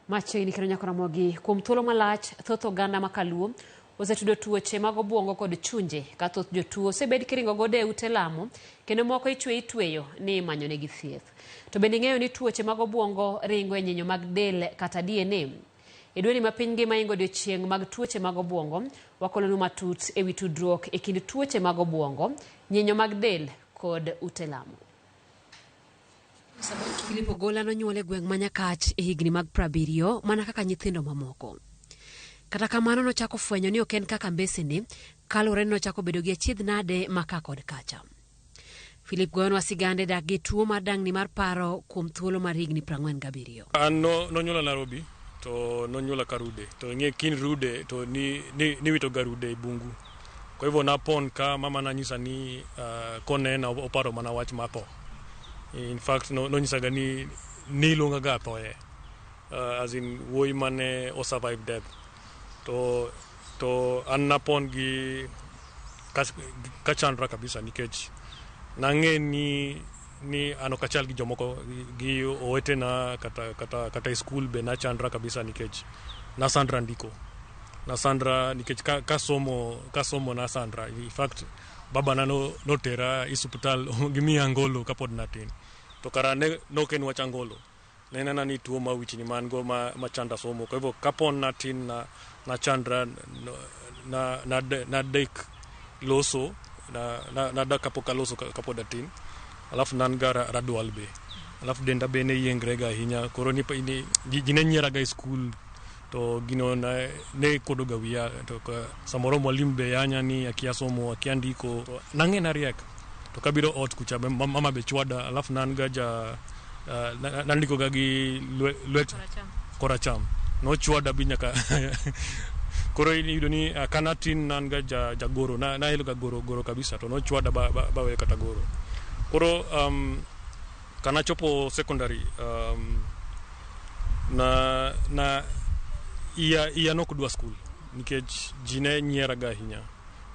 Machiegni kendo nyaka Ramogi, kuom thuolo malach, thoth oganda ma Kaluo osetudo tuoche mag obwongo kod chunje ka thoth jotuo osebed kiringo godo e ute lamo kendo moko ichwe itweyo ni imanyonegi thieth. To bende ing'eyo ni tuoche mag obwongo ringo e nyinyo mag del kata DNA? E dweni ma piny ngima ingo odiochieng' mag tuoche mag obwongo, wakolonu matut e wi tudruok e kind tuoche mag obwongo, nyinyo mag del kod ute lamo. Philip Ogola nonyuol e gweng' ma Nyakach e higni mag 70 mana kaka nyithindo mamoko. Kata kamano nochako fwenyo ni ok en kaka mbesene kaluwore ni nochako bedo gi achiedh nade ma ka kod kacha. Philip goyonwa sigande dak gi tuo mar dang'ni mar paro kuom thuolo mar higni 47. An no, nonyuola Nairobi to nonyuola Karude to ing'e kin rude to ni, ni, niwito ga rude e bungu. Kwa hivyo napon ka mama nanyisa ni konena oparo mana wach mar tho. In fact no, nonyisaga ni niluonga ga athoye as in wuoyi mane o survive death. To an napon gi kachandra kabisa nikech nang'e ni an ok achal gi jomoko gi owetena kata e skul be nachandra kabisa nikech nasandra ndiko. Nasandra nikech ka somo nasandra. In fact baba na notera e osiptal gimiya angolo kapod natin. To kara ne nok en wach angolo. Ne en mana ni tuo ma wichni ma an go ma chanda somo. Kwa hivyo kapon natin na nachandra na na nadek loso na nadak kapok aloso kapod atin. Alafu nan ga radwal be. Alafu denda be ne yiengre ga ahinya. Koro ni ji ne nyiera ga e skul to gino ne kuodo ga wiya to samoro mwalimu be yanya ni akia somo akia ndiko to nang'e nariek to kabiro ot kucha be mama be chwada alafu nan ga ja nandiko ga gi lwet koracham nochwada bi nyaka koro iyudo ni kanatin nan ga jagoro nahero ga goro goro kabisa to nochwada ba weyo kata goro koro kanachopo secondary na iya nok dwa skul nikech ji ne nyiera ga ahinya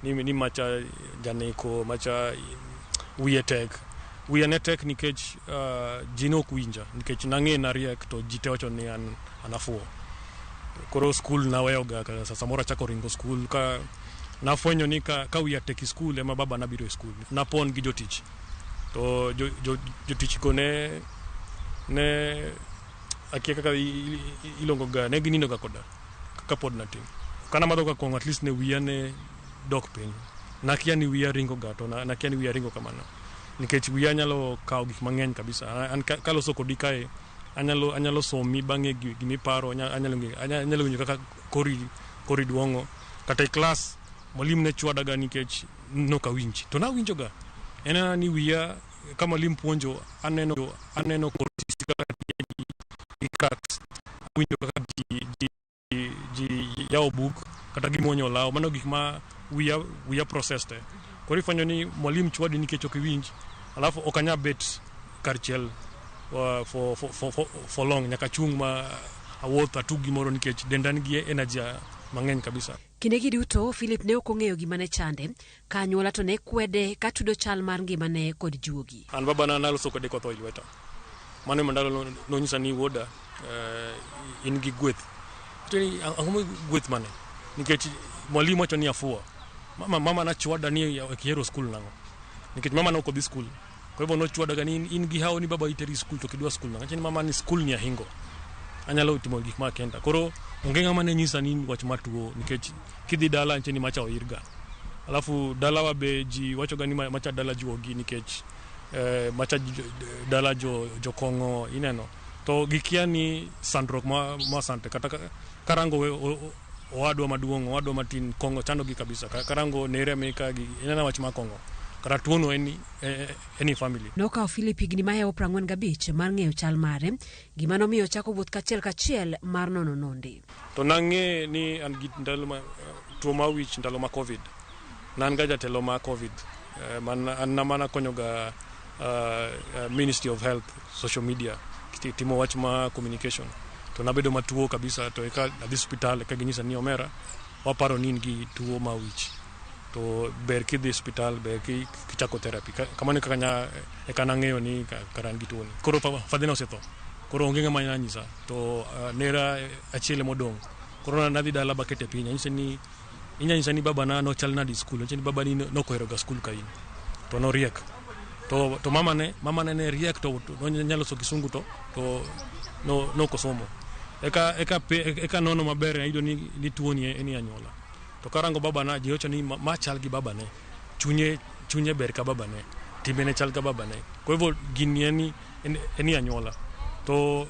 ni macha janeko macha wiye tek wiya ne tek nikech ji ne ok winja nikech nang'e nariek to ji te wacho ni an afuwo koro skul naweyo ga samoro achako ringo skul ka nafwenyo ni ka wiya tek e skul ema baba nabiro e skul napon gi jotich to jotich go ne akia kaka iluongo ga ne ginindo ga koda kapod natin kana madho ga kong'o at least ne wiya ne dok piny nakia ni wiya ringo ga to nakia ni wiya ringo kamano nikech wiya nyalo kawo gik mang'eny kabisa an kaloso kodi kae anyalo somi bang'e gimiparo anyalo winjo kaka kori duong'o kata e klas mwalimu ne chwada ga nikech nok awinji to nawinjo ga en mana ni wiya ka mwalimu puonjo aneno kaka ji cracks awinjo kaka ji yawo buk kata gimuonyo olaw mano gik ma wiya process te koro ifwenyo ni mwalimu chwadi nikech ok iwinj alafu ok anyal bet kar chiel for long nyaka achung' ma awuoth atug gimoro nikech denda nigi energy mang'eny kabisa. Kindegi duto Philip ne ok ong'eyo gima ne chande, ka anyuola to ne kwede ka tudo chal mar ngimane kod juogi. An babana naloso kode kotho e lweta. Mano ema ndalo nonyisa ni wuoda in gi gweth. Ang'o gweth mane? Nikech mwalimu wacho ni afuwa. Mama nachwada ni ok ihero skul nang'o? Nikech mama ne ok odhi skul. Kwa hivyo nochwada ga ni in gi hawo ni baba iteri skul to kidwa skul nang'o? Awacho ni mama ni skul ni ahingo. Anyalo timo gik ma kenda. Koro onge ng'ama ne nyisa ni wach mar tuo nikech kidhi dala nitie ni macha oirga. Alafu dalawa be ji wacho ga ni macha dala juogi nikech macha dala jokong'o ineno. To gikia ni sandruok ma sante kata karango owadwa maduong' owadwa matin kong'o chandogi kabisa. Karango nere meka gi ineno wach mar kong'o. Kata tuono en any family. Nokawo Philip higni mahewo 45 mar ng'eyo chal mare, gima nomiyo ochako wuoth kachiel kachiel mar nono nonde. To nang'e ni an gi ndalo ma tuo mar wich ndalo ma Covid. Nan ga jatelo ma Covid. An mana konyo ga Ministry of Health social media timo wach ma communication. To nabedo matuo kabisa to eka adhi osiptal eka ginyisa ni omera waparo ni in gi tuo mar wich. To ber kidhi osiptal ber kichako therapy. Kamano e kaka eka nang'eyo ni kara an gi tuo ni. Koro fadhina osetho. Koro onge ng'ama nyalo nyisa to nera achiel emodong'. Koro nadhi dala bakete piny anyise ni inya nyisa ni babana nochal nade e skul, anyise ni babani nokohero ga skul ka in. To noriek. To mamane ne riek to nonyalo loso kisungu to nokosomo. Eka nono maber ayudo ni tuoni en anyuola. To karango babana ji wacho ni ma chal gi babane. Chunye ber ka babane. Timbene chal ka babane. Kwa hivyo gini en anyuola. To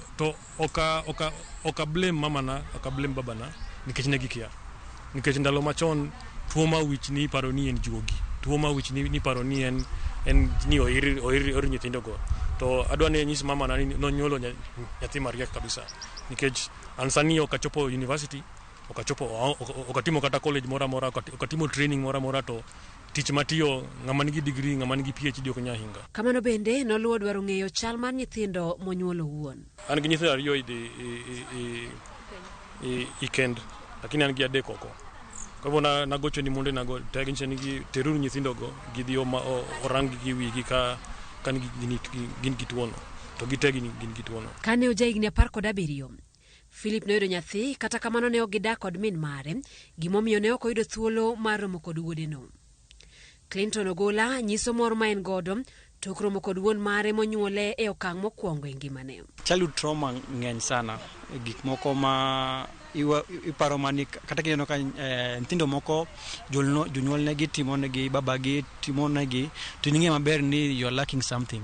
oka blame mamana, oka blame babana nikech ne gikia. Nikech ndalo machon tuo ma wich ni iparo ni en juogi. Tuo ma wich ni iparo ni en ni oir nyithindogo. To adwa ni anyis mamana ni nonyuolo nyathi mariek kabisa. Nikech an sani ok achopo university, ok achopo, ok atimo kata college moro amora, ok atimo training moro amora, to tich matiyo ng'ama nigi degree, ng'ama nigi PhD ok nyal hinga. Kamano bende noluwo dwaro ng'eyo chal mar nyithindo monyuolo owuon. An gi nyithindo ariyo i kend, lakini an gi adek oko. Kwa hivyo nagocho ni monde nago te ni teruru nyithindogo gidhi orang gi wigi ka gin gi tuono. To gite gin gi tuono. Kane ojahigni 17, Philip noyudo nyathi, kata kamano ne ok gidak kod min mare, gimomiyo ne ok oyudo thuolo mar romo kod wuodeno. Clinton Ogola nyiso mor ma en godo tok romo kod wuon mare monyuole e okang' mokwongo e ngimane. Childhood trauma ng'eny sana, gik moko ma iparo mani kata kineno ka nyithindo moko jonyuolnegi timonegi, babagi timonegi, to in ing'e maber ni you are lacking something.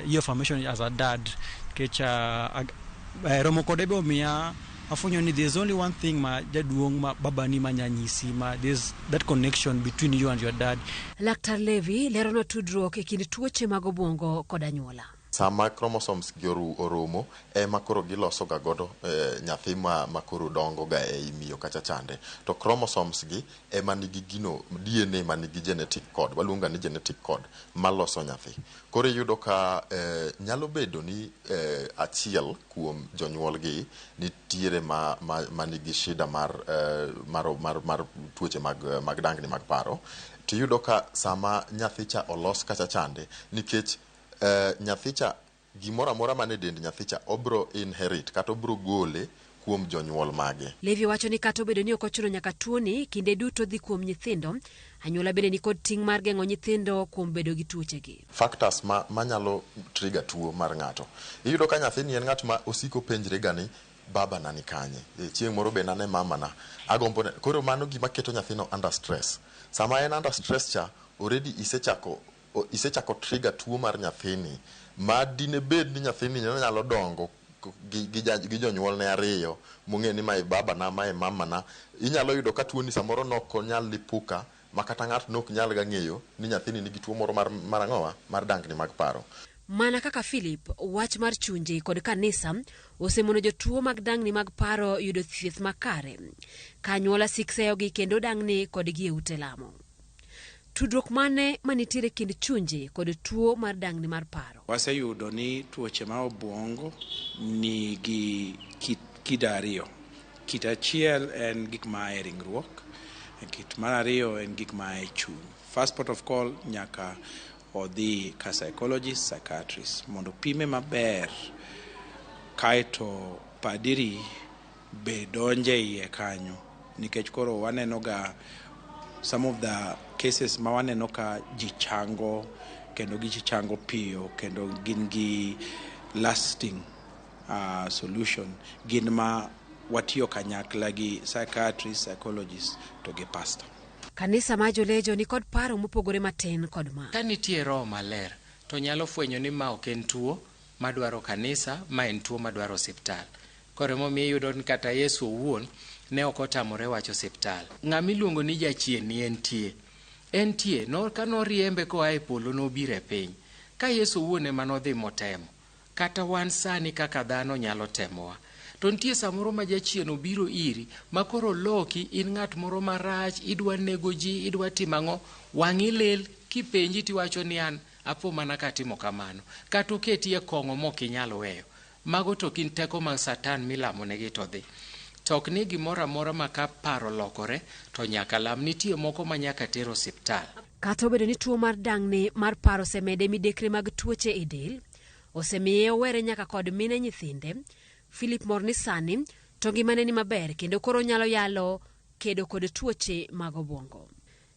Your formation as a dad, nikech romo kode be omiya afwenyo ni there's only one thing ma jaduong' ma babani ma nyanyisi, ma there's that connection between you and your dad. Laktar Levi lerono tudruok e kind tuoche mag obwongo kod anyuola. Sama chromosomes gi oromo ema koro giloso ga godo nyathi ma koro dongo ga ei miyo kacha chande. To chromosomes gi ema nigi gino DNA ma nigi genetic code, waluongo ni genetic code maloso nyathi. Koro iyudo ka nyalo bedo ni achiel kuom jonyuol gi nitiere ma nigi shida mar tuoche mag dangni mag paro. To iyudo ka sama nyathi cha olos kacha chande, nikech nyathicha gimoro amora mane dend nyathicha obro inherit kata obro gole kuom jonyuol mage. Levi wacho ni kata obedo ni ok ochuno nyaka tuoni kinde duto dhi kuom nyithindo, anyuola bende nikod ting' mar geng'o nyithindo kuom bedo gi tuochegi. Factors manyalo trigger tuo mar ng'ato. Iyudo ka nyathini en ng'at ma osiko penjre ga ni baba na ni kanye, chieng' moro be nane mama na, agombo ne. Koro mano gima keto nyathino under stress. Sama en under stress cha, already isechako trigger tuo mar nyathini ma dine bed ni nyathini nyalo dongo gi jonyuolne ariyo mong'e ni mae baba na, mae mama na. Inyalo yudo ka tuoni samoro nok onyal lipuka ma kata ng'ato nok nyal ga ng'eyo ni nyathini nigi tuo moro mar ang'owa mar dangni mag paro. Mana kaka Philip, wach mar chunje kod kanisa osemono jotuo mag dangni mag paro yudo thieth makare. Ka anyuola sikseyogi kendo dangni kodgi e ute lamo. Tudruok mane manitiere kind chunje kod tuo mar dangni mar paro? Waseyudo ni tuoche ma obwongo nigi kido ariyo. Kit achiel en gik ma e ringruok, kit mar ariyo en gik ma e chuny. First port of call nyaka odhi ka psychologist, psychiatrist mondo pime maber, kaeto padiri be donje iye kanyo, nikech koro waneno ga some of the cases ma waneno ka ji chango, kendo ji chango piyo, kendo gin gi lasting solution, gin ma watiyo kanyakla gi psychiatrist, psychologist to gi pastor. Kanisa mar Jolejo ni kod paro mopogore matin kod ma. Ka nitie roho maler to nyalo fwenyo ni ma ok en tuo madwaro kanisa, ma en tuo madwaro osiptal. Koro emomiyo iyudo ni kata Yesu owuon ne ok otamore wach osiptal. Ng'ama iluongo ni jachien ni entie. Entie, ka noriembe koa e polo nobiro e piny. Ka Yesu owuon ema nodhi motemo. Kata wan sani kaka dhano nyalo temowa. To nitie samoro ma jachien obiro iri, ma koro loki in ng'at moro marach, idwa nego ji, idwa timo ang'o, wang'i lil, kipenji tiwacho ni an apo mana katimo kamano. Kata oketi e kong'o mok inyal weyo. Mago to gin teko mag Satan milamonegi to dhi. To ok ni gimoro amora ma ka paro lokore to nyaka lam, nitie moko ma nyaka ter osiptal. Kata obedo ni tuo mar dangni mar paro osemede midekre mag tuoche e del, osemiye owere nyaka kod mine nyithinde. Philip mor ni sani to ngimane ni maber kendo koro onyalo yalo kedo kod tuoche mag obwongo.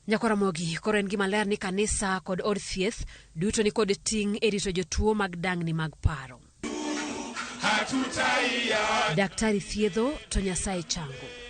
Nyakwar Ramogi, koro en gima ler ni kanisa kod od thieth duto ni kod ting' e rito jotuo mag dangni mag paro. Daktari thiedho to Nyasaye chango.